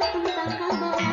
Tentang kabaran.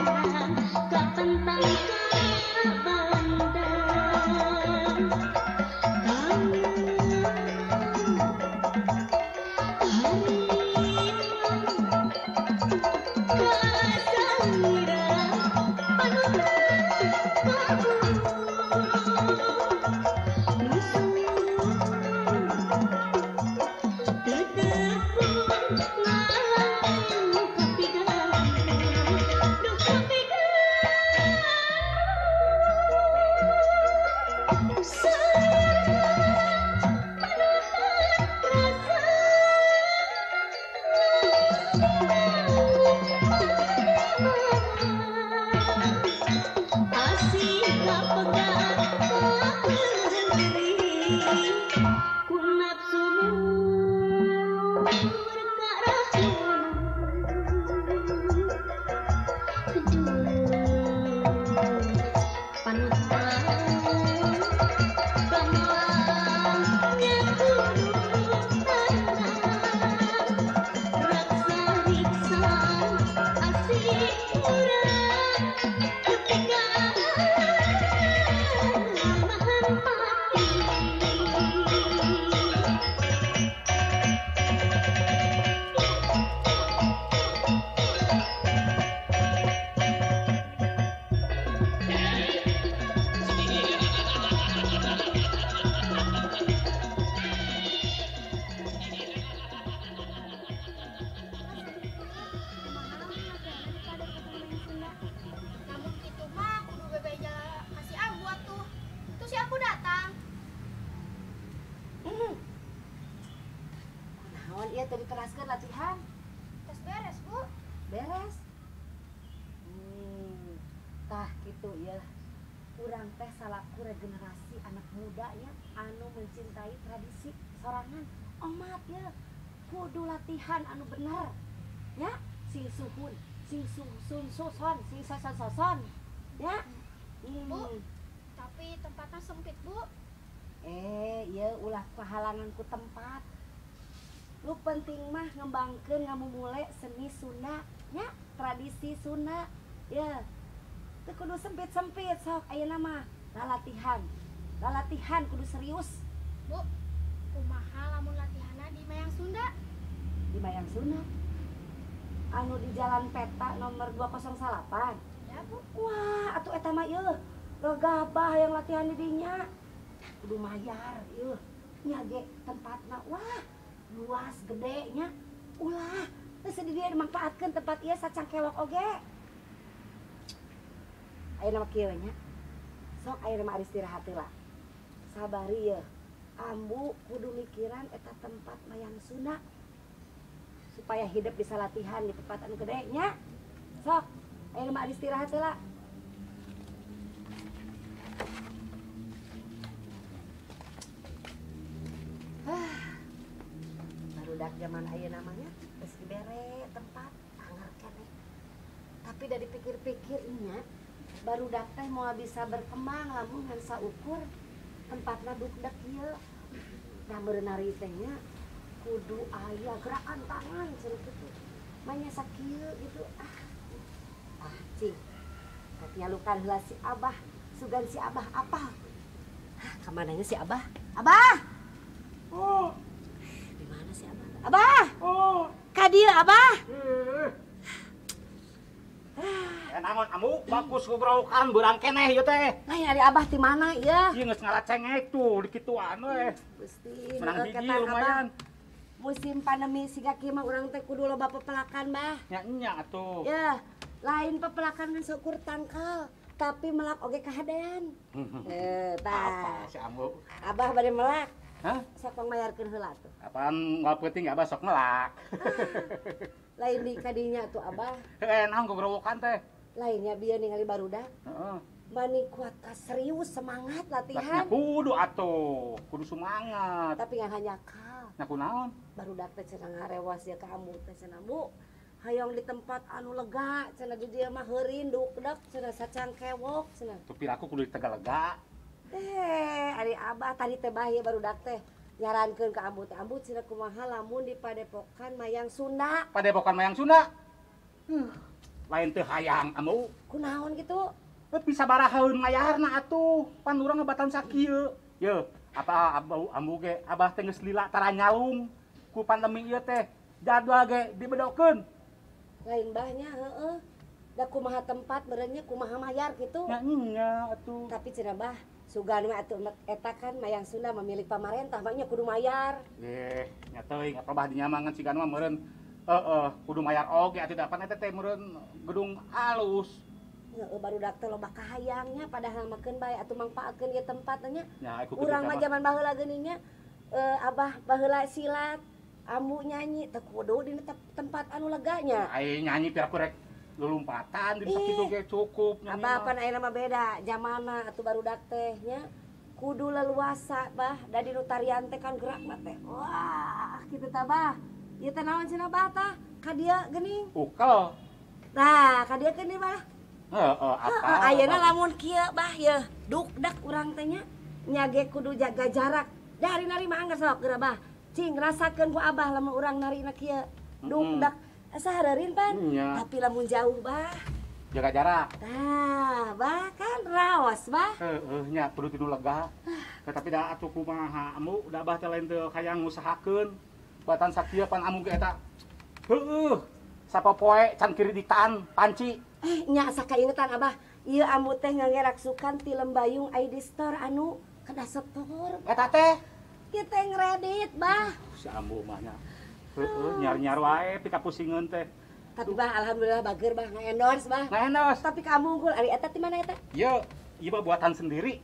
Tadi teraskan latihan. Tes beres, Bu. Beres. Tah gitu ya. Urang teh salaku regenerasi anak muda ya anu mencintai tradisi sorangan. Omat ya. Kudu latihan anu bener. Ya, sing suhun, sing sun soson, sing soson soson. Ya. Bu, tapi tempatnya sempit, Bu. Ya ulah kehalangan ku tempat. Lu penting mah ngembangkeun ngamumule seni Sunda nya, tradisi Sunda ya. Teu kudu sempit-sempit sok ayeuna mah lalatihan. Lalatihan kudu serius. Bu, kumaha lamun latihanna di Mayang Sunda? Di Mayang Sunda? Anu di Jalan Peta nomor 208. Ya, Bu. Wah, atuh eta mah ieu gegabah yang latihan di dinya. Kudu mayar ieu. Nya ge tempatna wah luas gedenya, ulah geus di dieu dimanfaatkeun tempat ieu sacangkewok oge. Ayeuna mah kieu nya. Sok ayeuna mah istirahat heula. Sabari ye. Ambu kudu mikiran eta tempat Mayang Sunda supaya hidup bisa latihan di tempat anu gede nya. Sok ayeuna mah istirahat heula. Barudak zaman ayeuna mah nya geus dibere tempat anger keneh. Tapi dari pikir-pikir nya barudak teh moal bisa berkembang lamun ngan saukur tempatna dukdak ieu. Da meureun nari teh nya kudu aya gerakan tangan cenah kitu. Manya sakieu gitu ah. Ah cing. Rek nyalukan heula si Abah, sugan si Abah apa? Hah, ka mananya si Abah? Abah. Oh. Di mana si Abah? Abah. Oh. Ka dieu Abah. Naon amuk bagus ngobrolkan beurang keneh ieu teh. Lain ari Abah ti mana ieu? Ieu geus ngalacengek tuh di kituan we. Gusti, menang hiji lumayan. Musim pandemi siga kieu mah urang teh kudu loba pepelakan, Bah. Nya nya atuh. Ya, lain pepelakan ngan saukur tangkal, tapi melak oge kahadean. Tah. Apa si amuk? Abah bade melak. Hah? Sok pangmayarkeun heula tuh. Apaan moal peuting Abah sok melak. Lain di kadinya tuh Abah. Naon gogrowokan teh? Lainnya bieu ningali barudak. Heeh. Mani kuat ka serius semangat latihan. Nya kudu atuh, kudu semangat. Tapi ngan hanyakal. Nya kunaon? Barudak teh cenah ngarewas ya ka ambu teh cenah, Bu. Hayang di tempat anu lega, cenah di dieu mah heurin dukdak cenah sacangkewok cenah. Tuh piraku kudu ditegalega. Ari Abah tadi teh bae barudak teh nyarankeun ka ambu teh, ambu cenah kumaha lamun di Padepokan Mayang Sunda. Padepokan Mayang Sunda? Lain teu hayang ambu. Kunaon kitu? Bisa barahaeun mayarna atuh, pan urang ngebatan sakieu. Yeuh, apa ambu ge Abah teh geus lila tara nyalung ku pandemi ieu teh. Jadwal ge dibedokeun. Lain bahnya heeh. Da kumaha tempat meureun nya kumaha mayar kitu. Nya nya atuh. Tapi cenah bah sugan we atuh eta kan Mayang Sunda mah milik pamarentah mah nya kudu mayar. Nya teuing apa bah dinya mah ngan sigan mah meureun heeh kudu mayar oge atuh da pan eta teh meureun gedung alus. Heeh, barudak teh loba kahayangnya padahal mah keun bae atuh mangpaakeun ieu tempat nya. Nya ku Urang mah zaman baheula geuning nya abah baheula silat, ambu nyanyi teu kudu di tempat anu leganya. Ai nyanyi piraku rek lulumpatan di sakitu ge cukup nyanyi. Abah pan ayeuna mah beda zamanna atuh barudak teh nya. Kudu leluasa bah, da di nu tarian teh kan gerakna teh. Wah, kitu tah bah. Ieu teh naon cenah bah tah? Ka dieu geuning. Ukel. Nah, ka dieu geuning bah. Heeh, apa? Ayeuna lamun kieu bah yeuh, dukdak urang teh nya. Nya ge kudu jaga jarak. Dari nari mah anggar sok geura bah. Cing rasakeun ku abah lamun urang narina kieu. Dukdak asa hareureun pan. Tapi lamun jauh bah jaga jarak. Tah, bah kan raos bah. Heeh, nya kudu tilu lega. Tapi da atuh kumaha amu da abah teh lain teu hayang ngusahakeun. Batan sakieu pan amu ge eta. Heueuh, sapopoe can kreditan panci. Nya asa kaingetan abah. Ieu amu teh ngangeraksukan ti Lembayung ID store anu kedah setor. Eta teh kita ngredit bah. Si ambu mah nya. Heueuh, nyar-nyar wae pikapusingeun teh. Tapi bah alhamdulillah bager bah nge-endorse bah. Nge-endorse. Tapi kamu unggul ari eta ti mana eta? Ieu, ieu mah buatan sendiri.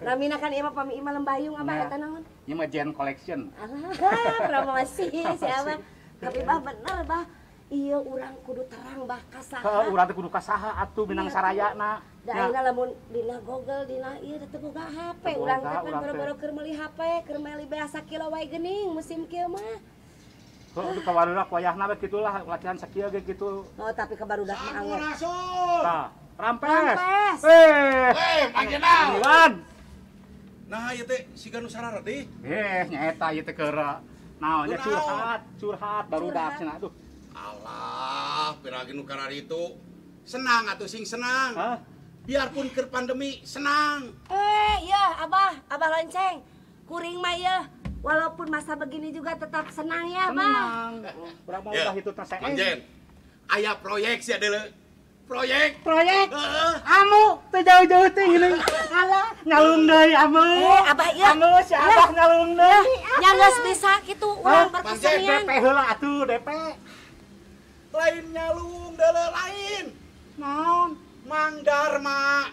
Namina kan ieu mah pami imah Lembayung abah eta naon? Ieu mah Jen Collection. Alah, promosi si abah. Tapi bah bener bah. Ieu urang kudu terang bah kasaha. Heuh, urang teh kudu kasaha atuh minang sarayana. Da ayeuna lamun dina Google dina ieu teh boga HP urang teh kan boro-boro keur meuli HP, keur meuli beas sakilo wae geuning musim kieu mah. Heuh, ka barudak wayahna we kitu lah latihan sakieu ge kitu. Oh, tapi ka barudak mah angor. Tah, rampes. Eh, Mang Jenal. Nah, ieu teh siga nu sarareuh. Nya eta ieu teh keur naon nya curhat, curhat barudak cenah aduh. Alah, piragi nu kararitu. Senang atuh sing senang. Hah? Biarpun keur pandemi senang. Iya, Abah, Abah lonceng. Kuring mah ieu. Walaupun masa begini juga tetap senang ya, Bang. Senang. Urang mah udah itu teh. Mang Jen, aya proyek sia deuleu. Proyek. Proyek. Amu teu jauh-jauh teh geuning. Alah, nyalung deui amu. Abah ieu. Amu si Abah nyalung deui. Nya geus bisa kitu urang berkesenian. DP heula atuh, DP. Lain nyalung deuleu lain. Naon? Mang Dharma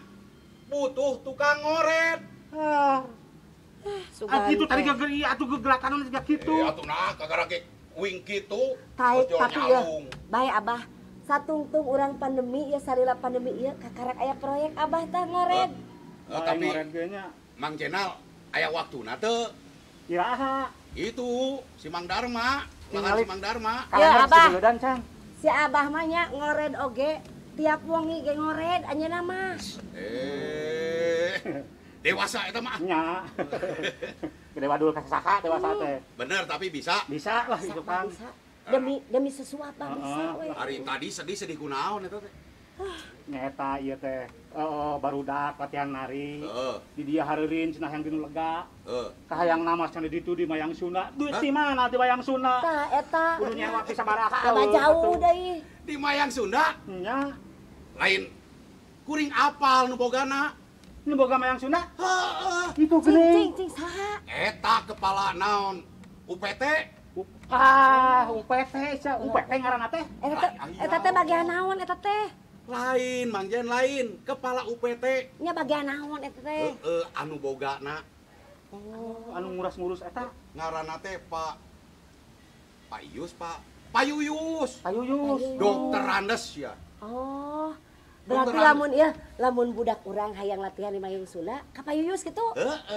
butuh tukang ngoret. Ah, gitu tadi geger iya atuh gegerakan juga kitu. Atuh nah kagara ge wing kitu. Tapi ya, bae Abah. Satungtung urang pandemi ya salila pandemi ieu kakarak aya proyek Abah tah ngored. Tapi ngored ge nya. Mang Jenal aya waktuna teu? Iraha. Itu si Mang Dharma, lahan si Mang Dharma. Ya Abah. Si Abah mah nya ngored oge tiap wengi ge ngored anjeunna mah. Dewasa eta mah. Nya. Gede wadul ka saha dewasa teh. Bener tapi bisa. Bisa lah itu kan. Demi sesuatu bisa we. Hari tadi sedih-sedih kunaon eta teh. Nya eta ieu teh barudak latihan nari. Di dia hareureun cenah yang dinu lega. Kahayang nama cenah di ditu di Mayang Sunda. Duit di mana di Mayang Sunda? Tah eta. Kudu nyewa ti sabaraha. Abah jauh deui. Di Mayang Sunda? Nya. Lain kuring apal nu bogana. Nu boga Mayang Sunda? Heeh. Itu geuning. Cing cing saha? Eta kepala naon? UPT? Ah, UPT sia, UPT ngaranna teh. Eta teh bagian naon eta teh? Lain, Mang Jen lain, kepala UPT. Nya bagian naon eta teh? Heeh, anu bogana. Oh, anu ngurus-ngurus eta. Ngaranna teh Pak Yus, Pak Yuyus. Pak Yuyus. Dokter Andes ya. Oh. Berarti lamun ya, lamun budak urang hayang latihan di Mayang Sunda, ka Pak Yuyus kitu.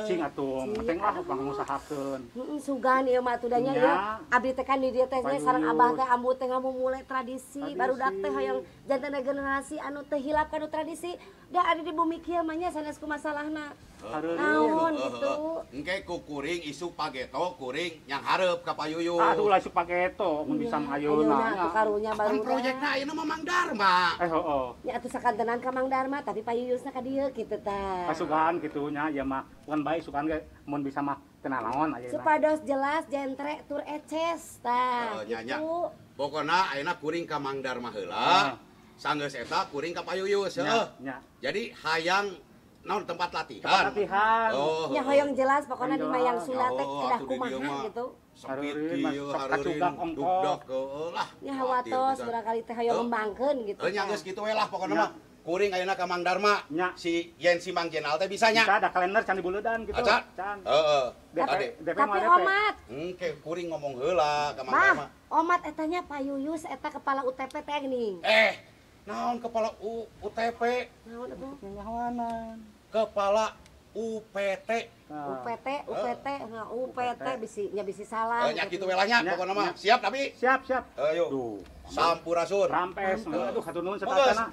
Cing atuh, penting lah pangusahakeun. Heeh, sugan ieu mah atuh da nya ieu. Abdi teh kan di dieu teh sareng abah teh ambu teh ngamumule tradisi, barudak teh hayang janten generasi anu teu hilap kana tradisi. Da ari di bumi kieu mah nya sanes ku masalahna. Naon gitu. Engke ku kuring isuk pageto kuring yang hareup ka Pak Yuyus. Aduh lah isuk pageto mun bisa mah ayeuna. Ayeuna karunya barudak. Pan proyekna ayeuna mah Mang Dharma. Heeh. Nya atuh sakantenan ka Mang Dharma tapi Pak Yuyusna ka dieu kitu tah. Pasukan kitu nya ieu mah bukan bae sukan ge mun bisa mah teu nanaon ayeuna. Supados jelas jentre tur eces tah kitu. Pokona ayeuna kuring ka Mang Dharma heula. Sanggeus eta kuring ka Pak Yuyus heuh. Jadi hayang naon tempat latihan. Tempat latihan. Oh, ya hoyong jelas pokoknya di Mayang Sunda teh kedah kumaha gitu. Sempit kieu hareureun dugdog lah. Nya hawatos barangkali teh hoyong ngembangkeun gitu. Heuh nya geus kitu we lah pokona mah. Kuring ayeuna ka Mang Dharma. Nya. Si yen si Mang Jenal teh bisa nya. Bisa ada kalender can dibuleudan gitu. Can. Heeh. DP tapi omat. Engke kuring ngomong heula ka Mang Dharma. Omat eta nya Pak Yuyus eta kepala UTP teh geuning. Naon kepala UTP? Naon atuh? Nyawanan. Kepala UPT. UPT, UPT, nah UPT bisi nya bisi salah. Nya kitu we lah nya pokona mah. Siap tapi? Siap, siap. Ayo. Duh. Sampurasun. Rampes. Aduh, hatur nuhun satacana.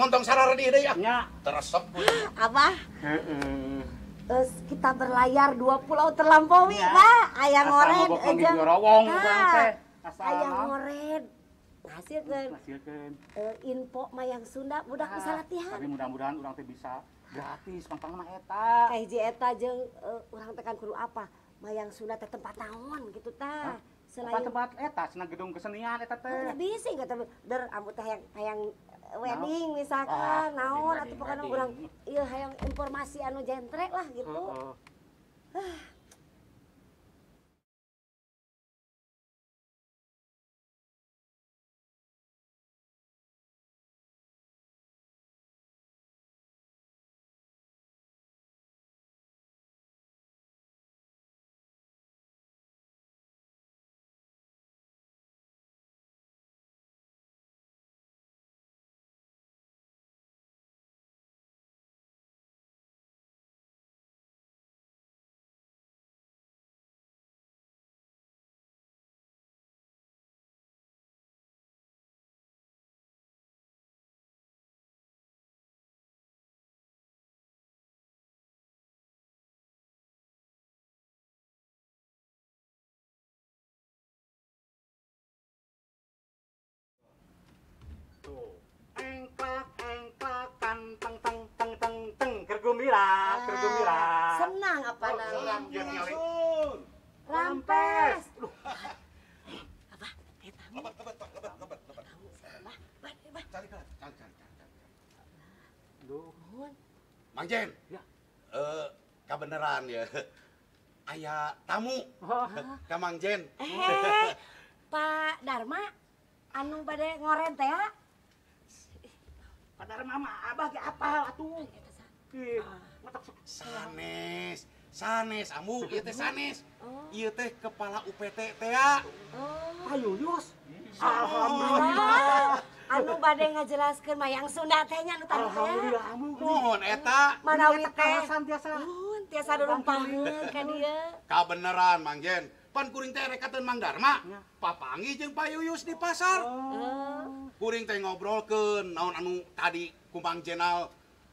Montong sararedih deui ah. Nya. Teresep. Abah. Heeh. Terus kita berlayar 2 pulau terlampaui, Pak. Aya ngored jeung gorowong urang teh. Aya ngored. Ngasilkeun. Info mayang Sunda budak bisa latihan. Tapi mudah-mudahan urang teh bisa gratis pangpang mah eta. Kahiji eta jeung urang teh kan kudu apa? Mayang Sunda teh tempat naon gitu tah. Selain tempat eta cenah gedung kesenian eta teh. Bisi enggak teh der ambu teh hayang wedding misalkan naon atuh pokona urang ieu hayang informasi anu jentre lah gitu. Engklak engklakan teng teng teng teng teng kergumira kergumira. Senang apa nang? Rampes. Apa? Eta. Lebat lebat lebat lebat lebat. Bah, bah. Cari cari cari cari. Duh. Mang Jen. Ya. Kabeneran ya. Aya tamu. Ka Mang Jen. Pak Dharma anu bade ngoren teh ya? Pak Dharma mah abah ge apal atuh. Ih, sanes, sanes ambu ieu teh sanes. Ieu teh kepala UPT teh ya. Pak Yuyus. Alhamdulillah. Anu bade ngajelaskeun mayang Sunda teh nya anu tadi teh. Alhamdulillah ambu. Mohon eta. Manawi teh tiasa. Nuhun tiasa durumpaheun ka dieu. Kabeneran Mang Jen. Pan kuring teh rekateun Mang Dharma. Papanggih jeung Pak Yuyus di pasar. Kuring teh ngobrolkeun naon anu tadi ku Mang Jenal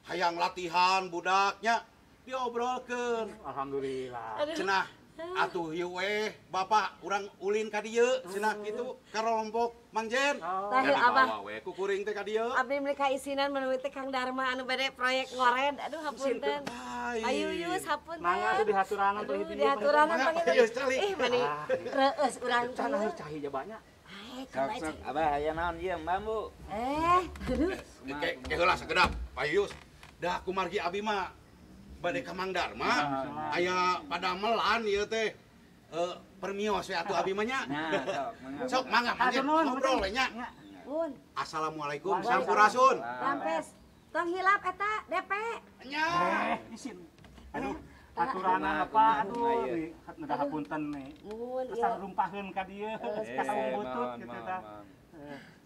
hayang latihan budaknya diobrolkeun. Alhamdulillah. Cenah atuh ieu we bapak urang ulin ka dieu cenah kitu ka rompok Mang Jen. Tah abah we ku kuring teh ka dieu. Abdi meuli kaisinan meuneuwi teh Kang Dharma anu bade proyek ngored. Aduh hapunten. Pak Yuyus hapunten. Mangga atuh dihaturanan teh dieu. Dihaturanan panggil. Ih mani reueus urang teh. Can harus cahi jabanya. Sok sok abah aya naon ieu bambu. Aduh. Ke heula sakedap Pak Yuyus. Dah kumargi abi mah bade ka Mang Dharma aya padamelan ieu teh permios we atuh abi mah nya. Sok mangga ngobrol we nya. Assalamualaikum sampurasun. Rampes. Tong hilap eta DP. Nya. Isin. Aduh, aturanan apa aduh nih hapunten nih. Terus rumpaheun ka dieu ka butut kitu tah.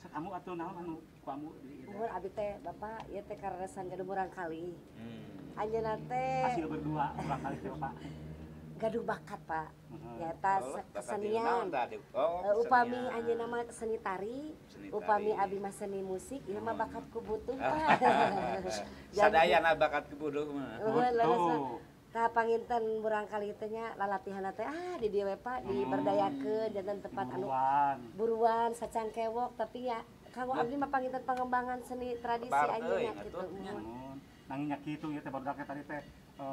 Sok amu atuh naon anu ku amu di ieu. Mun abi teh Bapak ieu teh kareresan gaduh murang kali. Anjeunna teh hasil berdua murang kali teh Bapak. Gaduh bakat Pak. Nyaeta kesenian. Upami anjeunna mah seni tari, upami abi mah seni musik, ieu mah bakat ku butuh Pak. Sadayana bakat ku butuh mah. Tah panginten murang kali teh nya lalatihanna teh di dieu we Pak diberdayakeun janten tempat anu buruan sacangkewok tapi ya kanggo abdi mah panginten pengembangan seni tradisi anjeunna kitu. Nanging nya kitu ieu teh barudak tadi teh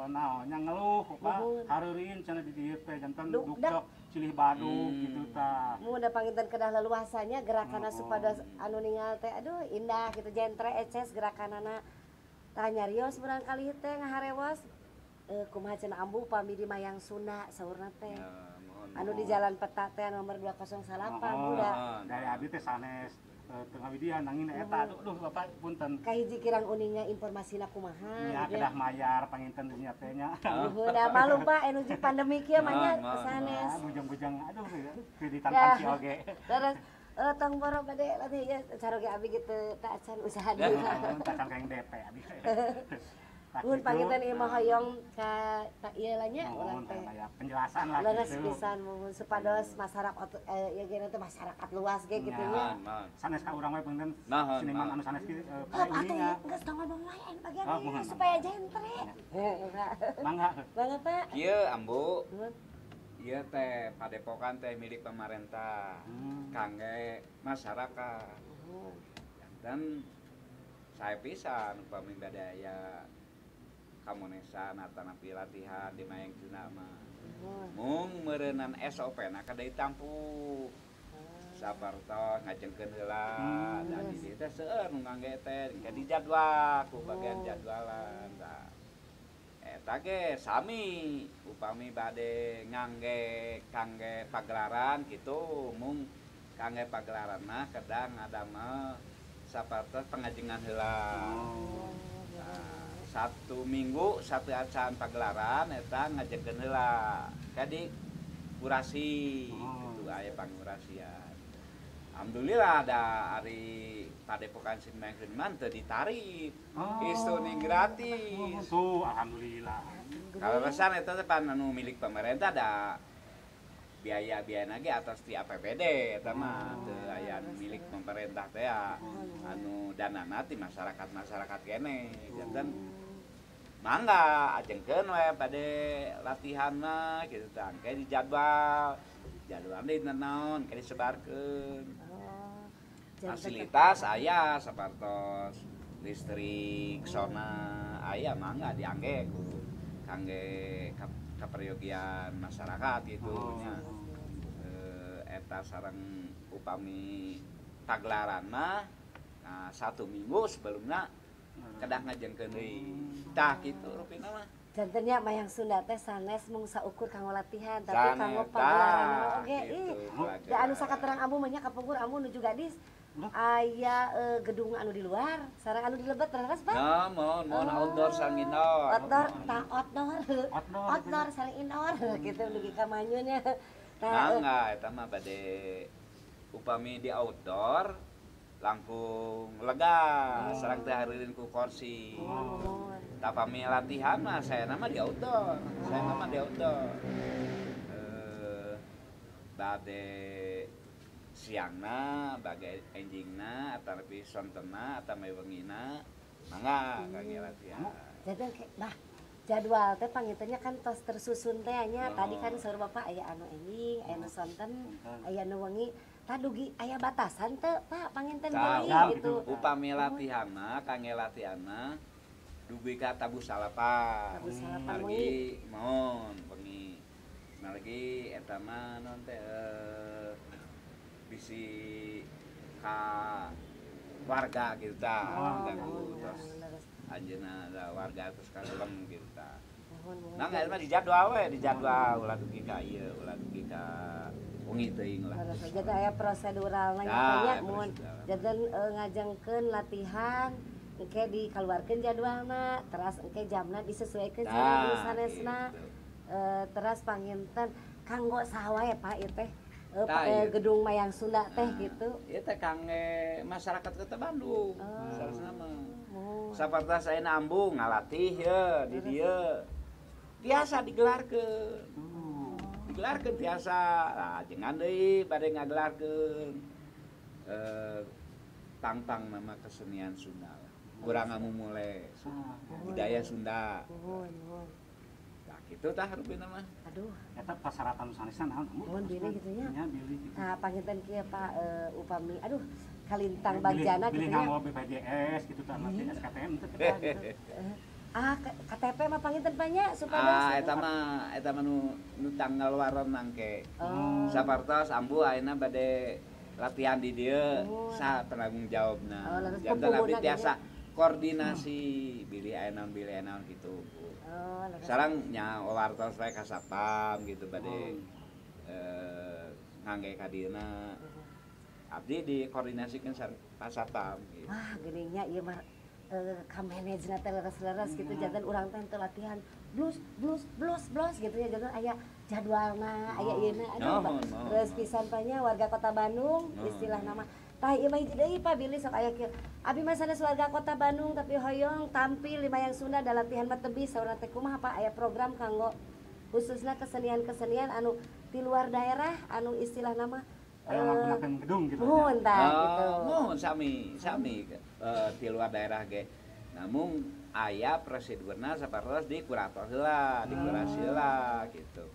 naon nya ngeluh Pak hareureun cenah di dieu teh janten dukdok silih baduk kitu tah. Mun da panginten kedah leluasanya gerakanna supados anu ningal teh aduh indah kitu jentre eces gerakanana tah nyarios murang kali teh ngaharewos kumaha cenah ambu upami di Mayang Sunda saurna teh. Anu di Jalan Peta teh nomor 208 budak. Dari abdi teh sanes Teu ngawidian nanging eta aduh Bapak punten. Kahiji kirang uninga informasina kumaha nya kedah mayar panginten dinya teh nya. Udah malu Pak anu pandemi kieu mah nya sanes. Bujang-bujang aduh kreditan panci oge. Terus tong boro bade latih ya caroge abi gitu tak acan usaha deui. Tak acan kayak DP abi. Mun panginten ieu mah hoyong ka ieu lah nya urang teh. Penjelasan lah gitu. Leres pisan mun supados masyarakat ieu ge teh masyarakat luas ge kitu nya. Sanes ka urang we punten seniman anu sanes kieu paling geus tong ngomong wae anu bagian ieu supaya jentre. Mangga. Mangga Pak. Kieu Ambu. Ieu teh padepokan teh milik pemerintah kangge masyarakat. Dan saya pisan upami bade aya kamonesan atanapi latihan di Mayang Sunda mah. Mung meureunan SOP na kada ditampuh. Sapartos ngajengkeun heula da di dieu teh seueur nu ngangge teh engke dijadwal ku bagian jadwalan tah. Eta ge sami upami bade ngangge kangge pagelaran kitu mung kangge pagelaran mah kedah ngadamel sapartos pengajengan heula. Satu minggu satu acan pagelaran eta ngajengkeun heula kadi kurasi kitu aya pangurasian. Alhamdulillah da ari padepokan Seni Seniman teu ditarif. Istuni gratis. Tuh alhamdulillah. Kaleresan eta teh pan anu milik pemerintah da biaya-biayana ge atas ti APBD eta mah teu aya milik pemerintah teh anu danana ti masyarakat-masyarakat kene. Janten mangga ajengkeun we bade latihan mah kitu tah engke dijadwal. Jadwal deui naon engke disebarkeun. Fasilitas aya sapartos listrik, sona aya mangga diangge ku kangge kaperyogian masyarakat gitu nya. Eta sareng upami pagelaran mah nah, satu minggu sebelumna kedah ngajengkeun deui. Tah kitu rupina mah. Janten nya Mayang Sunda teh sanes mung saukur kanggo latihan tapi kanggo pagelaran oge. Ih, da anu sakaterang ambu mah nya kapungkur ambu nuju gadis aya gedung anu di luar sareng anu di lebet leres Pak? Nah, mohon outdoor sareng indoor. Outdoor tah outdoor. Outdoor sareng indoor kitu dugi ka manyun nya. Tah mangga eta mah bade upami di outdoor langkung lega sareng teh hareureun ku kursi. Tapami latihan mah saya nama di outdoor. Saya nama di outdoor. Bade siangna, bagai enjingna, atanapi sontena, atanapi wengina, mangga kangge latihan. Jadi bah jadwal teh pangintennya kan tos tersusun teh nya. Tadi kan saur Bapak aya anu enjing, aya anu sonten, aya anu wengi. Tadugi aya batasan teu Pak panginten deui gitu. Upami latihan mah kangge latihan mah dugi ka tabuh salapan. Tabuh salapan wengi. Mohon wengi. Margi eta mah naon teh bisi ka warga gitu tah ganggu terus anjeunna warga terus kalem gitu tah. Nah eta mah dijadwal we, dijadwal ulah dugi ka ieu, ulah dugi ka wengi teuing lah. Jadi aya proseduralna nya mun janten ngajengkeun latihan engke dikaluarkeun jadwalna, teras engke jamna disesuaikeun sareng sanesna. Teras panginten kanggo saha wae Pak ieu teh? Gedung Mayang Sunda teh gitu. Ieu teh kangge masyarakat Kota Bandung. Saresna mah. Sapertos ayeuna ambu ngalatih ye di dieu. Tiasa digelarkeun. Digelarkeun tiasa. Nah, jengan deui bade ngagelarkeun tangtang nama kesenian Sunda. Kurang ngamumule budaya Sunda. Nah, kitu tah rupina mah. Aduh. Eta pasaratan sanesna naon? Mohon bilih kitu nya. Nya bilih kitu. Tah panginten kieu Pak upami aduh kalintang bagjana kitu nya. Bilih nganggo BPJS kitu tah nanti SKTM teh gitu. Ah KTP mah panginten banyak supaya eta mah nu tanggal waron mangke. Sapartos ambu ayeuna bade latihan di dieu saha penanggung jawabna. Janten abdi tiasa koordinasi bilih aya naon kitu. Sareng nya wartos we ka satpam gitu bade ngangge ka dieuna. Abdi dikoordinasikeun sareng Pak Satpam gitu. Wah, geuning nya ieu mah ka manage-na teh leres-leres gitu, janten urang teh teu latihan blus blus blus blus gitu ya, janten aya jadwalna, aya ieuna, aduh leres pisan nya warga Kota Bandung istilah nama. Tah ieu mah hiji deui Pak Billy sok aya kieu. Abi mah sanes warga Kota Bandung tapi hoyong tampil di Mayang Sunda da latihan mah teu bisa, urang teh kumaha Pak, aya program kanggo khususna kesenian-kesenian anu di luar daerah anu istilah nama aya menggunakan gedung gitu. Muhun tah gitu. Muhun sami sami di luar daerah ge. Namun aya prosedurna sapertos di kurator heula, dikurasi heula gitu.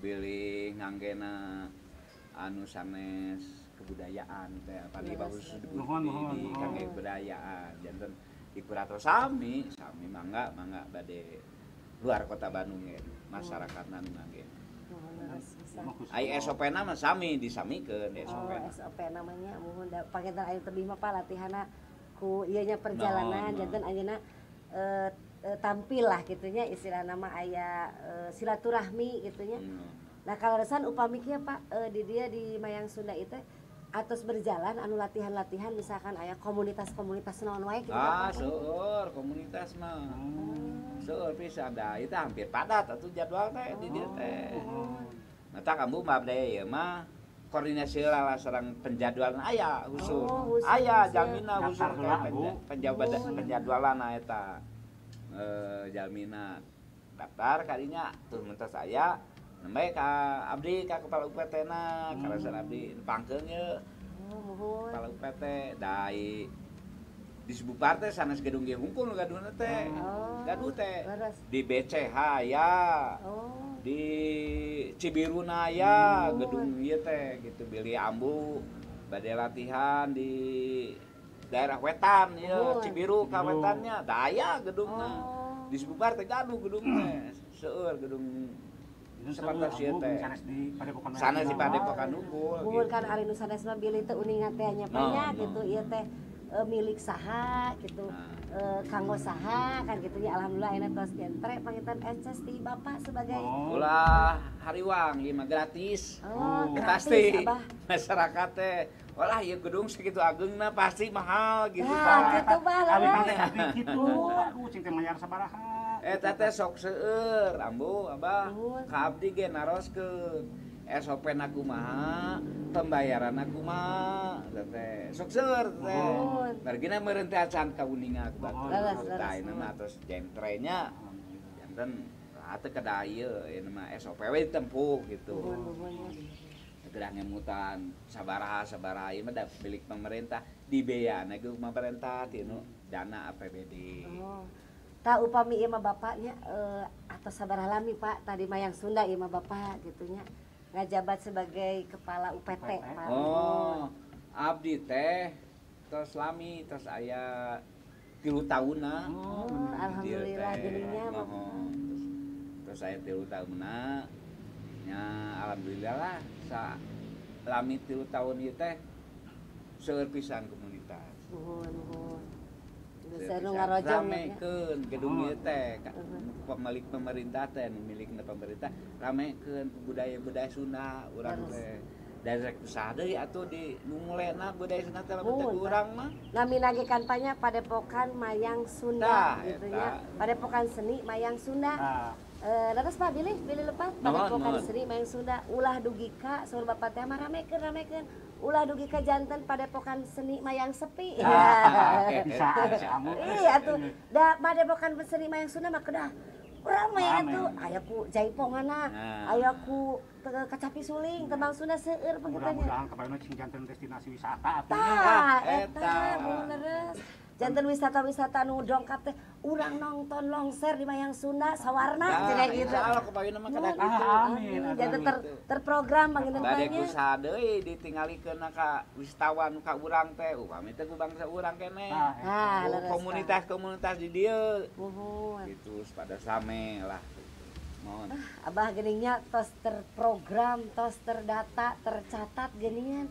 Bilih nganggena anu sanes kebudayaan teh apa di bagus di kangge kebudayaan janten di kurator sami sami mangga mangga bade luar Kota Bandung ge masyarakatna nu ngangge. Ai SOP-na mah sami disamikeun SOP-na. Oh, SOP namanya muhun da panginten aya tebih mah Pak latihanna ku ieu nya perjalanan janten anjeunna tampil lah gitunya istilah nama aya silaturahmi gitunya. Nah kaleresan upami kieu Pak di dia di Mayang Sunda itu atos berjalan anu latihan-latihan misalkan aya komunitas-komunitas naon wae kitu. Ah, seueur komunitas mah. Seueur pisan da itu hampir padat atuh jadwal teh di dieu teh. Mata kamu mah abdi ieu mah koordinasi lah sareng penjadwalan aya khusus. Aya jalmina khusus penjadwalan eta. Jalmina daftar kadinya tuh mentas aya nembe ka abdi ka kepala UPT na kaleresan abdi pangkeun ye. Kepala UPT dai di Sebupar teh sanes gedung ge hungkul gaduhna teh. Gaduh teh di BCH aya. Di Cibiruna aya gedung ieu teh gitu bilih ambu bade latihan di daerah wetan ieu Cibiru ka wetannya da aya gedungna. Di Sebupar teh gaduh gedung teh seueur gedung seperti ieu teh sanes di Padepokan unggul. Muhun kan ari nu sanes mah bilih teu uninga teh nya nya gitu ieu teh milik saha gitu, kanggo saha kan gitu ya. Alhamdulillah ayeuna tos jentre panginten eces ti Bapak sebagai ulah hariwang ieu mah gratis. Oh, gratis pasti Abah. Masyarakat teh walah ieu gedung segitu ageungna pasti mahal gitu. Nah, kitu bah lah. Kitu aduh cing teh mayar sabaraha. Eta teh sok seueur ambu Abah. Ka abdi ge naroskeun SOP na kumaha, pembayaran na kumaha, teh sok seueur teh. Margina meureun teh acan kauninga ku batur. Tah ieu mah tos jentrenya janten teu kedah ieu ieu mah SOP we ditempuh gitu. Gedah ngemutan sabaraha sabaraha ieu mah da milik pemerintah dibeana ge pemerintah tinu dana APBD. Tah upami ieu mah bapaknya atau sabaraha lami Pak tadi Mayang Sunda ieu mah bapak gitunya ngajabat sebagai kepala UPT Pak. Oh, abdi teh tos lami tos aya 3 taunna. Oh, alhamdulillah geuning mah. Terus aya 3 taunna. Nya alhamdulillah lah sa lami 3 tahun ieu teh seueur pisan komunitas. Nuhun nuhun. Geus ngarojong ramekeun gedung ieu teh pemilik pemerintah teh nu milikna pemerintah ramekeun budaya-budaya Sunda urang teh. Da rek usaha deui atuh di nu mulena budaya Sunda teh lamun teh urang mah. Namina ge kan panya Padepokan Mayang Sunda gitu nya. Padepokan Seni Mayang Sunda. Leres Pak bilih bilih lepat Padepokan Seni Mayang Sunda ulah dugi ka saur bapak teh mah ramekeun ramekeun ulah dugi ka janten Padepokan Seni Mayang sepi. Bisa si amu. Iya atuh da Padepokan Seni Mayang Sunda mah kedah rame atuh aya ku jaiponganna, aya ku kacapi suling tembang Sunda seueur panginten. Mudah-mudahan kabarna cing janten destinasi wisata atuh. Tah eta mun leres. Janten wisata-wisata nu dongkap teh urang nonton longser di Mayang Sunda sawarna cenah gitu. Insyaallah kapayunna mah kedah kitu. Amin. Janten terprogram panginten teh. Bade kusaha deui ditingalikeun ka wisatawan ka urang teh upami teh ku bangsa urang keneh. Komunitas-komunitas di dieu. Muhun. Gitu pada same lah. Mohon. Abah geningnya tos terprogram, tos terdata, tercatat geningan.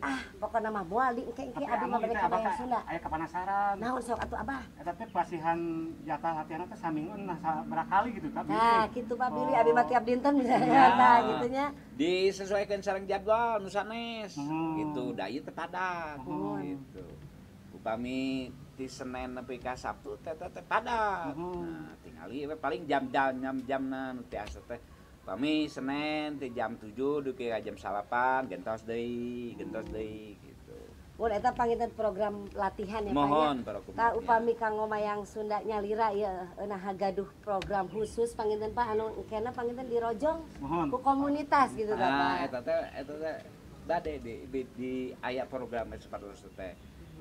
Ah, pokona mah moal di engke-engke abi mah bade ka Mayang Sunda. Aya kapanasaran. Naon sok atuh Abah? Eta teh pasihan jatah latihan teh saminggu nah sabaraha kali gitu tah. Nah, kitu Pak Billy abi mah tiap dinten misalnya tah kitu nya. Disesuaikan sareng jadwal nu sanes. Gitu, da ieu teh padat. Gitu. Upami ti Senin nepi ka Sabtu teh teh padat. Nah, tingali we paling jam-jamna nu tiasa teh. Pami Senin ti jam 7 dugi ka jam 8 gentos deui gitu. Mun eta panginten program latihan ya Pak. Mohon ya. Tah upami kanggo Mayang Sunda nyalira ieu nah gaduh program khusus panginten Pak anu engkena panginten dirojong ku komunitas gitu tah Pak. Nah, eta teh bade di aya program seperti teh.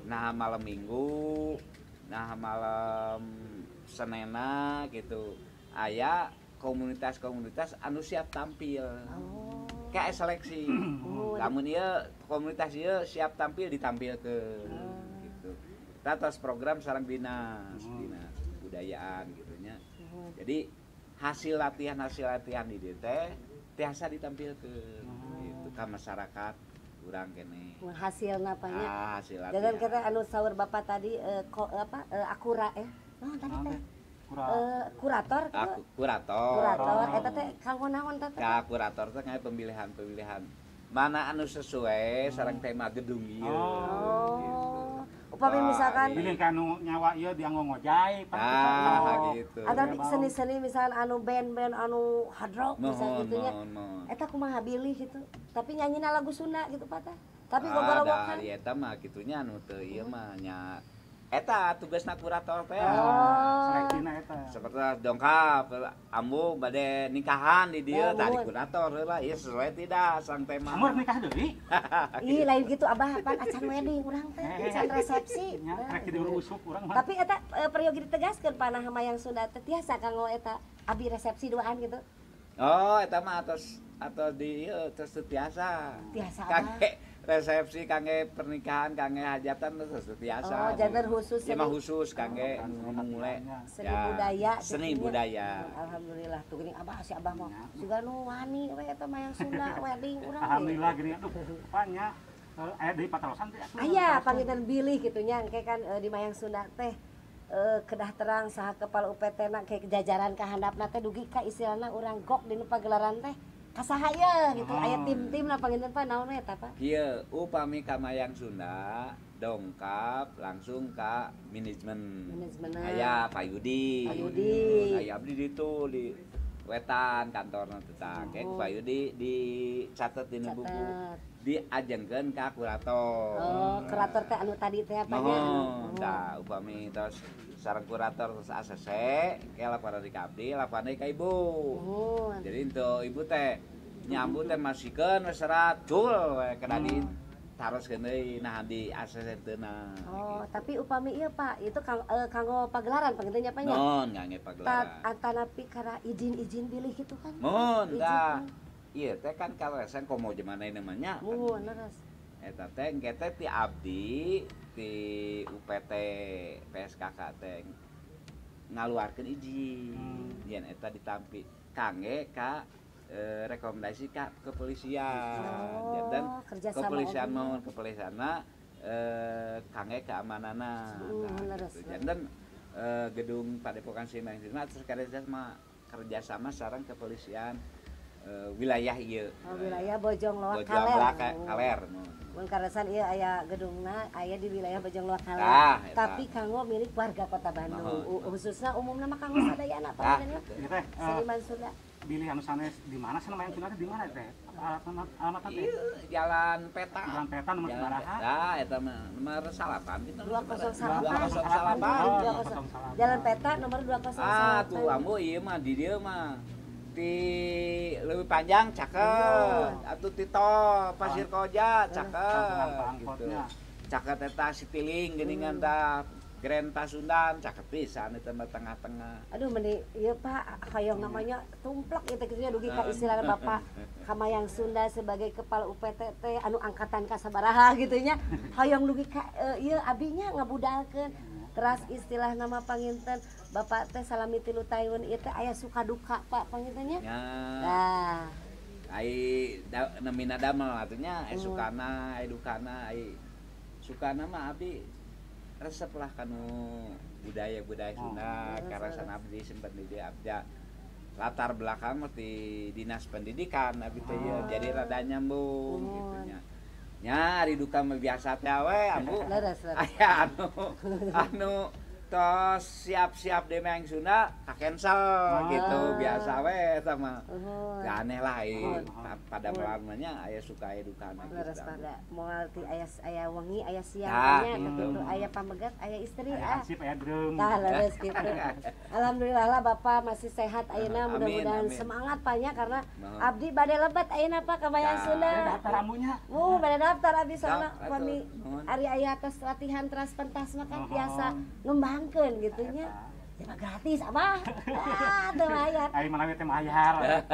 Nah malam Minggu, nah malam Senena gitu. Aya komunitas-komunitas anu siap tampil. Oh. Kayak seleksi. Lamun ieu komunitas ieu siap tampil ditampilkeun gitu. Kita atas program sareng dinas, dinas kebudayaan gitu nya. Jadi hasil latihan di dieu teh tiasa ditampilkeun gitu ka masyarakat urang keneh. Hasilna Pak nya. Hasil latihan. Dan kita anu saur Bapak tadi akura naon tadi teh? Kurator kurator eta teh kanggo naon teh? Ka kurator teh kayak pemilihan-pemilihan mana anu sesuai sareng tema gedung ieu. Oh. Gitu. Upami misalkan bilih ka anu nyawa ieu dianggo ngojay gitu. Atau seni-seni misalkan anu band-band anu hard rock misalkan gitu nya. Eta kumaha bilih gitu. Tapi nyanyina lagu Sunda gitu Pak teh. Tapi gogorowokan. Da eta mah kitunya anu teu ieu mah nya eta tugasna kurator teh. Seleksina eta. Seperti dongkap ambu bade nikahan di dieu tadi kurator heula ieu sesuai tidak sang tema. Amur nikah deui? Ih lain gitu Abah pan acan wedding urang teh, acan resepsi. Nya rek diurus urang mah. Tapi eta peryogi ditegaskeun panah Mayang Sunda teh tiasa kanggo eta abi resepsi duaan gitu. Oh, eta mah atos atau di ieu terus tiasa. Tiasa Abah. Resepsi kangge pernikahan kangge hajatan terus biasa. Oh, janten khusus. Ya mah khusus kangge ngomong seni budaya. Seni budaya. Alhamdulillah tuh geuning Abah si Abah mah siga nu wani we eta Mayang Sunda wedding urang. Alhamdulillah geuning aduh panya aya deui patarosan teh atuh. Aya panginten bilih kitu nya engke kan di Mayang Sunda teh kedah terang saha kepala UPT na ke jajaran ka handapna teh dugi ka istilahna urang gok dinu pagelaran teh. Kasaha ye gitu, aya tim-tim lah panginten Pak naon eta Pak? Kieu upami ka Mayang Sunda dongkap langsung ka manajemen. Aya Pak Yudi. Pak Yudi. Aya abdi ditu di wetan kantorna teh tah. Ke Pak Yudi dicatet dina buku. Diajengkeun ka kurator. Oh, kurator teh anu tadi teh apa nya? Mohon, tah upami tos sareng kurator terus ACC, ke laporan di ka abdi, laporan deui ka ibu. Jadi untuk ibu teh nyambu teh masikeun we serat cul we kena ditaroskeun deui nah di ACC teu na. Oh, gitu. Tapi upami ieu Pak, itu kanggo pagelaran panginten nya Pak nya? Mohon kangge pagelaran. Atanapi kana izin-izin bilih gitu kan? Mohon tah. Ieu teh kan kaleresan komo zaman ayeuna mah nya. Mohon leres. Eta teh engke teh ti abdi ti UPT PSKK teh ngaluarkeun izin. Yen eta ditampi kangge ka rekomendasi ka kepolisian. Oh, dan kepolisian mohon kepolisianna kangge keamananna. Nah, gitu. Janten gedung Padepokan Seni Mayang Sunda terus kerjasama sareng kepolisian wilayah ieu. Oh, wilayah Bojong Loak Kaler. Kaler. Mun kaleresan ieu aya gedungna aya di wilayah Bojong Loak Kaler. Tapi kanggo milik warga Kota Bandung. Khususna umumna mah kanggo sadayana Pak. Seniman Sunda. Bilih anu sanes di mana sana Mayang Sunda teh di mana teh? Alamatna teh? Jalan Peta. Jalan Peta nomor sabaraha? Tah eta mah nomor 8 gitu. 208. 208. Jalan Peta nomor 208. Ah, tuh ambu ieu mah di dieu mah. Ti lebih panjang cakep, atau ti tol Pasir Koja cakep gitu. Cakep eta Citylink geuningan tah Grand Pasundan cakep pisan eta mah tengah-tengah. Aduh meni ieu Pak hoyong namanya tumplek ieu teh kitu nya dugi ka istilahna Bapak ka Mayang Sunda sebagai kepala UPT teh anu angkatan ka sabaraha gitu nya. Hoyong dugi ka ieu abinya ngabudalkeun. Teras istilah nama panginten Bapak teh salami 3 tahun ieu teh aya suka duka Pak panginten nya. Ya. Nah, Ai nemina damel atunya sukana edukana ai sukana mah abdi resep lah kanu budaya-budaya Sunda karasan abdi sempet di abdi latar belakang di dinas pendidikan abdi teh jadi rada nyambung gitu nya. Nya ari duka mah biasa teh we ambu. Aya anu tos siap-siap de Mayang Sunda ka-cancel gitu biasa we eta mah. Teu aneh lah pada melamanya aya suka aya dukana gitu. Leres pada moal ti aya aya wengi aya siang nya gitu aya pamegat aya istri ah. Aya drum. Tah leres gitu. Alhamdulillah lah Bapak masih sehat ayeuna mudah-mudahan semangat Pak nya karena abdi bade lebet ayeuna Pak ka Mayang Sunda. Daftar amunya. Bade daftar abdi soalna kami ari aya tos latihan teras pentas mah kan biasa ngembangkeun gitu nya. Ya mah gratis abah. Ah teu mayar. Ai manawi teh mayar.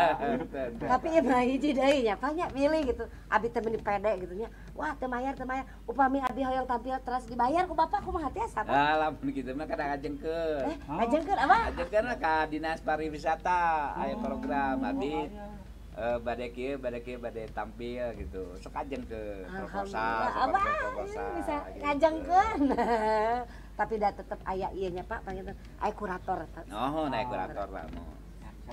Tapi ieu mah hiji deui nya Pak nya pilih gitu. Abi teh meuni pede gitu nya. Wah teu mayar teu mayar. Upami abi hoyong tampil teras dibayar ku bapak kumaha tiasa Pak? Ah lamun kitu mah kadang ngajengkeun. Ngajengkeun abah? Ngajengkeun ka Dinas Pariwisata aya program abi bade kieu bade tampil gitu. Sok ajengkeun proposal, proposal. Bisa ngajengkeun. Tapi dah tetep aya ieu nya Pak panggil aya kurator. Oh, naik kurator lah mo.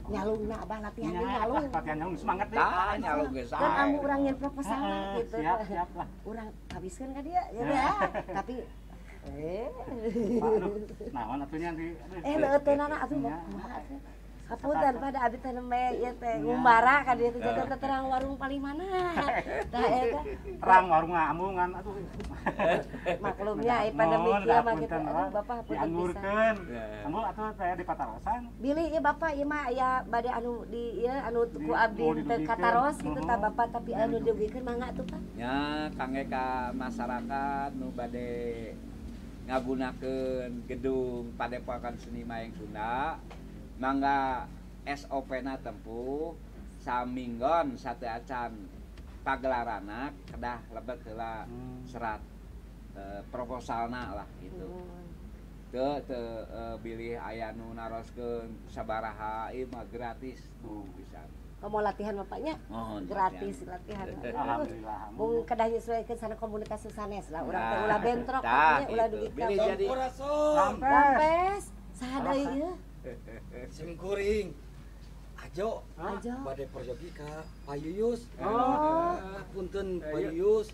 Nyalungna abah latihan deui nyalung. Latihan nyalung semangat deui. Tah nyalung geus sae. Kan amu urang nyeun proposal gitu. Siap, siap lah. Urang habiskeun ka dia ya. Tapi aduh, naon atuh nya di leuteunana atuh kumaha atuh. Hapunten pada abi teh nembe ieu teh ngumbara ka dieu teh janten terang warung paling mana. Tah eta. Terang warung amungan atuh. Maklumnya ai pandemi kieu mah kitu. Aduh Bapak hapunten pisan. Ambu atuh teh di patarosan. Bilih ieu Bapak ieu mah aya bade anu di ieu anu ku abdi teu kataros kitu tah Bapak tapi anu dugikeun mangga atuh Pak. Nya kangge ka masyarakat nu bade ngagunakeun gedung Padepokan Seni Mayang Sunda mangga SOP-na tempuh saminggon satu acan pagelarana kedah lebet heula serat proposalna lah gitu. Teu teu bilih aya nu naroskeun sabaraha ieu mah gratis pisan. Mau latihan bapaknya gratis latihan. Alhamdulillah. Mung kedah nyesuaikeun sareng komunitas sanes lah urang teh ulah bentrok nya ulah dugi ka. Rampes. Saha deui ieu? Sim kuring. Ajo. Bade peryogi ka Pak Yuyus. Oh. Punten Pak Yuyus.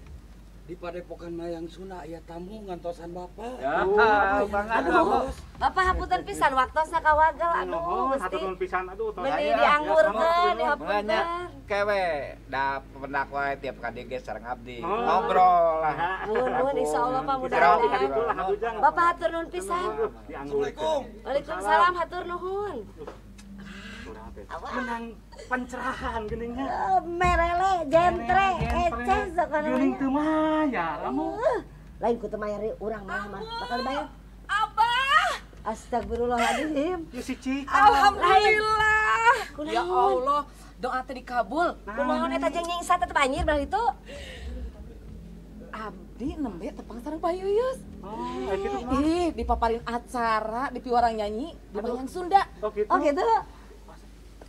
Di Padepokan Mayang Sunda aya tamu ngantosan Bapak. Ya, aduh. Bapak hapunten pisan waktosna kawagel aduh Gusti. Hapunten pisan aduh tos. Meuni dianggurkeun hapunten. Kewe da pendak wae tiap ka dieu sareng abdi. Ngobrol lah. Nuhun insyaallah Pak mudah-mudahan. Bapak hatur nuhun pisan. Assalamualaikum. Waalaikumsalam hatur nuhun. Menang pencerahan geningnya. Merele, jentre, eces sakana. Geuning teu mayar kamu. Lain ku teu mayar urang malah mah bakal dibayar. Abah. Astagfirullahaladzim. Ya si Cika. Alhamdulillah. Ya Allah, doa teh dikabul. Kumaha eta jeung nyingsa tetep anjir belah itu. Abdi nembe tepang sareng Pak Yuyus. Oh, kitu mah. Ih, dipaparin acara, di piwarang nyanyi di Mayang Sunda. Oh gitu. Oh gitu.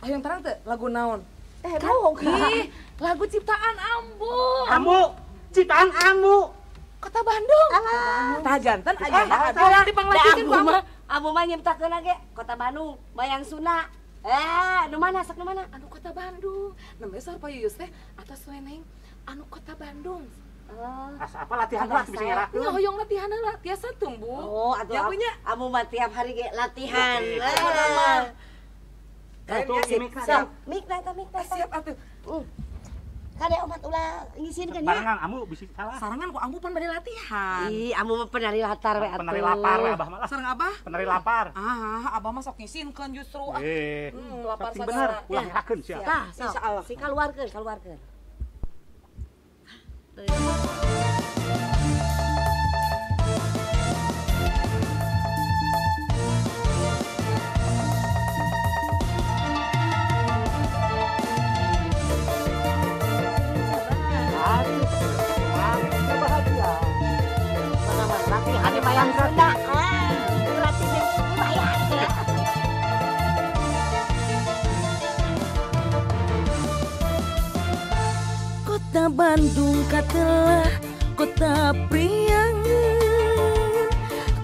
Ayo yang terang teh lagu naon? Kan, ih, lagu ciptaan Ambu. Ambu, ciptaan Ambu. Kota Bandung. Alah. Tah janten ayeuna abdi urang dipanglanjutkeun ku Ambu. Ambu mah nyiptakeun ge Kota Bandung, Mayang Sunda. Nu mana sok nu mana? Anu Kota Bandung. Nembe saur Pak Yuyus teh atos we neng anu Kota Bandung. As apa latihan lah bisa ngerakeun. Nya hoyong latihan lah tiasa tumbuh. Oh, atuh Ambu mah tiap hari ge latihan. Siap. Mik na eta. Siap atuh. Kade omat ulah ngisinkeun nya. Barengan Ambu bisi salah. Sarangan ku Ambu pan bade latihan. Ih, Ambu mah penari latar we atuh. Penari lapar we abah malah. Sareng abah? Penari lapar. Ah, abah mah sok ngisinkeun justru. Lapar sagala. Bener, ulah ngerakeun sia. Tah, insyaallah. Si kaluarkeun, kaluarkeun. Latihan Mayang Sunda. Gratis dibayar. Kota Bandung katelah kota priangan,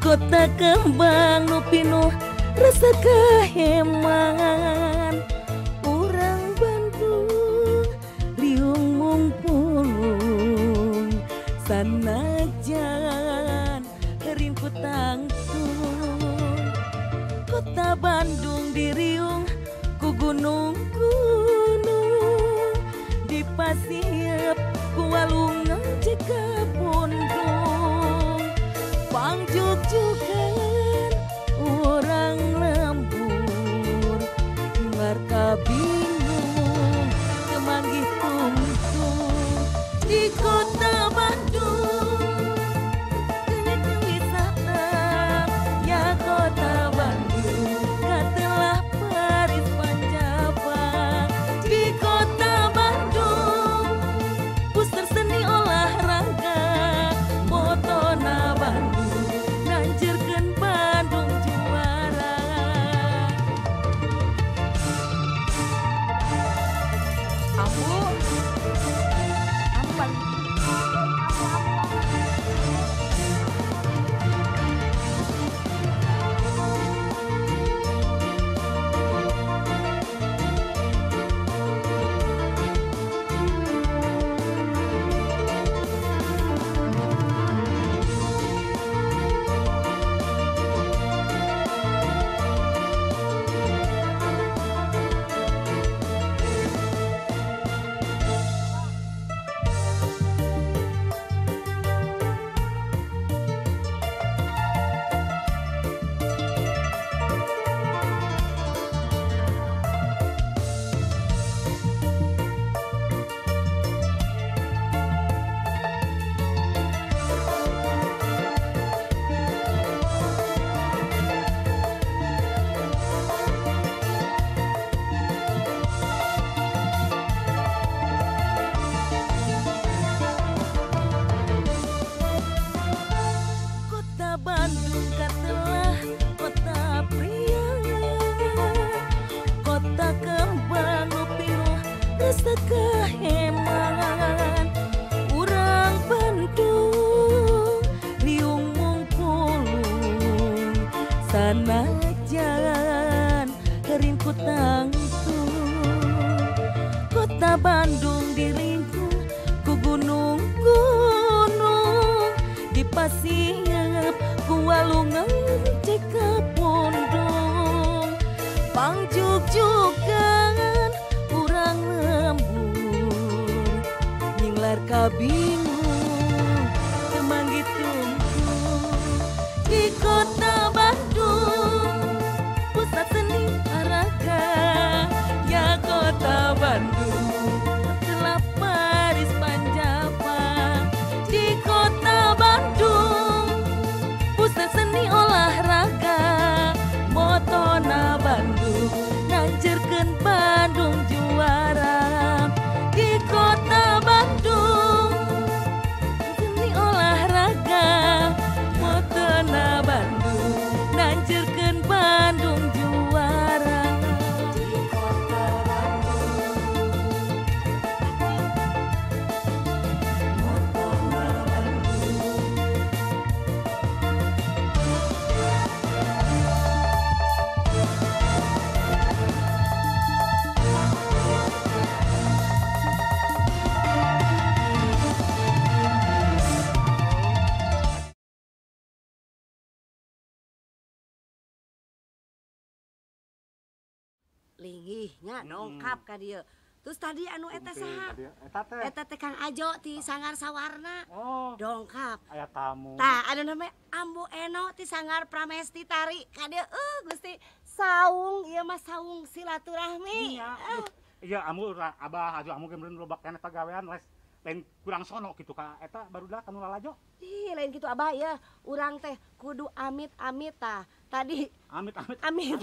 kota kembang nu pinuh rasa kehemangan. Urang Bandung riung mungpulung, sanajan rimpu tangtung. Kota Bandung diriung ku gunung-gunung, dipasiep ku walungan jika pundung. Pangjugjugan urang lembur, marka bingung kemanggih tungtung. Di kota Bandung banyak wisata, ya kota Bandung katelah Paris Panjava. Di kota Bandung pusat seni olahraga, motona Bandung nanjurkeun Bandung juara. Ambu, ambu paling Kota Bandung katelah kota priangan, kota kembang nu pinuh rasa kehemangan. Urang Bandung riung mungpulung, sanajan rimpu tangtung. Kota Bandung diringkung ku gunung-gunung, dipasiep ku walungan jika pundung. Pangjugjugan urang lembur, nyinglar kabingung temanggih tungtung. Di kota Bandung pusat seni olahraga, ya kota Bandung telah Paris Panjava. Di kota Bandung pusat seni olahraga, motona Bandung nanjurkeun Bandung juara. Di kota Bandung seni olahraga, motona Bandung nanjurkeun Bandung juara. Di kota Bandung motona Bandung. Linggihnya dongkap ka dieu. Terus tadi anu eta saha? Eta teh. Eta teh Kang Ajo ti Sanggar Sawarna. Oh, Dongkap. aya tamu. Tah anu namanya Ambu Eno ti Sanggar Pramesti Tari ka dieu. Gusti saung ieu mah saung silaturahmi. Iya. Iya, ambu abah ajo ambu ge meureun loba keneh pagawean les lain kurang sono gitu ka eta barudak anu lalajo. Ih, lain gitu abah ya. Urang teh kudu amit-amit tah. Tadi Amit amit. amit.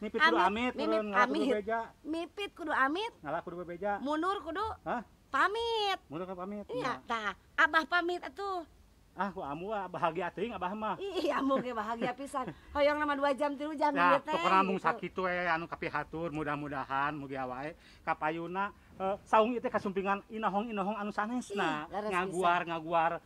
Mipit kudu amit, mimit meureun ngalah kudu amit. beja. Mipit kudu amit, Ngalah kudu bebeja. mundur kudu Hah? pamit. Mundur ka pamit. Iya, tah abah pamit atuh. Ah, ku amu bahagia teuing abah mah. Ih, amu ge bahagia pisan. Hoyong nama 2 jam 3 jam ieu teh. Pokona mung sakitu we anu kapihatur, mudah-mudahan mugi wae kapayuna saung ieu teh kasumpingan inohong-inohong anu sanesna, ngaguar-ngaguar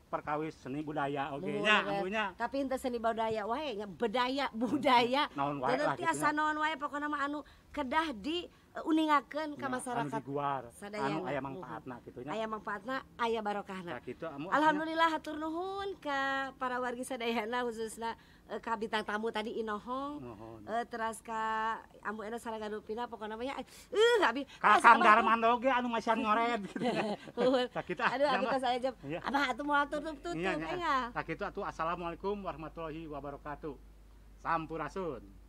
perkawis seni budaya oge nya amunya. Tapi henteu seni budaya wae nya, bedaya budaya. Naon wae lah kitu. Tiasa naon wae pokona mah anu kedah di uningakeun ka masyarakat. Anu diguar, anu aya mangpaatna kitu nya. Aya mangpaatna, aya barokahna. Kitu amu. Alhamdulillah hatur nuhun ka para wargi sadayana khususna ka bintang tamu tadi Inohong. Teras ka Ambu Eno sareng Gadupina pokona mah nya abi ka Kang Darman oge anu masihan ngored kitu. Sakitu. Aduh abi tos aya jam. Abah atuh moal tutup-tutup enggak. Sakitu atuh assalamualaikum warahmatullahi wabarakatuh. Sampurasun.